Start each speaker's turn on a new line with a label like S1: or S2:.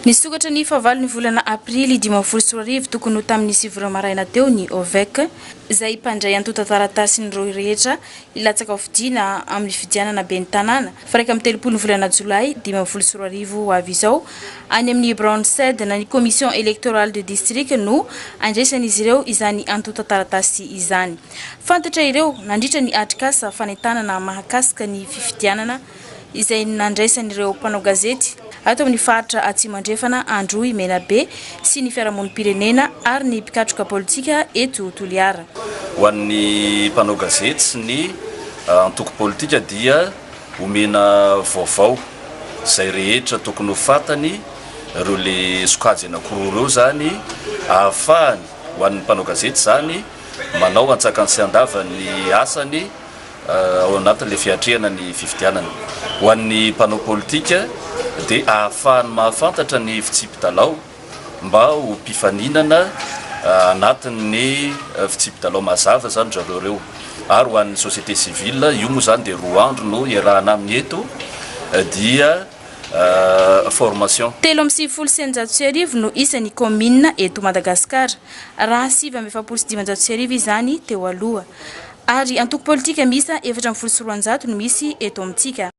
S1: Nisokatra ny fahavalon'ny volana aprily 2050 tokony ho tamin'ny 9 ora maraina teo ny OVEC, izay mpandray antontan-taratasin'ireo rehetra hilatsaka hofidiana amin'ny fifidianana ben'ny tanàna fa 31 ny volana jolay 2015 ho avy izao. Any amin'ny biraon'ny CED na ny Commission Electorale de District no andraisan'izy ireo izany antontan-taratasy izany. Fantatra ireo nandritra ny atrikasa fanentanana mahakasika ny fifidianana izay nandraisan'ireo mpanao gazety ato amin'ny faritra Atsimo Andrefana, Androy, Menabe sy ny fiarahamonim-pirenena ary ny mpikatroka politika eto Toliara.
S2: Ho an'ny mpanao gazety sy ny antoko politika dia omena vaovao izay rehetra tokony ho fantany ireo le sokajy anankiroa ireo izany ahafahany ho an'ny mpanao gazety izany manao antsakany sy andavany ny asany ao anatin'ilay fiatrehana ny fifidianana. Ho an'ny mpanao politika dia ahafahany mahafantatra ny fitsipi-dalao mba ho mpifaninana anatin'ny fitsipi-dalao mazava izany zareo ireo. Ary ho an'ny société civile, io moa izany dia 2 andro no iarahana aminy eto dia formation.
S1: 1693 no isan'ny kaominina eto Madagasikara, raha 1549 izany teo aloha. Ary antoko politika miisa 214 no misy eto amintsika.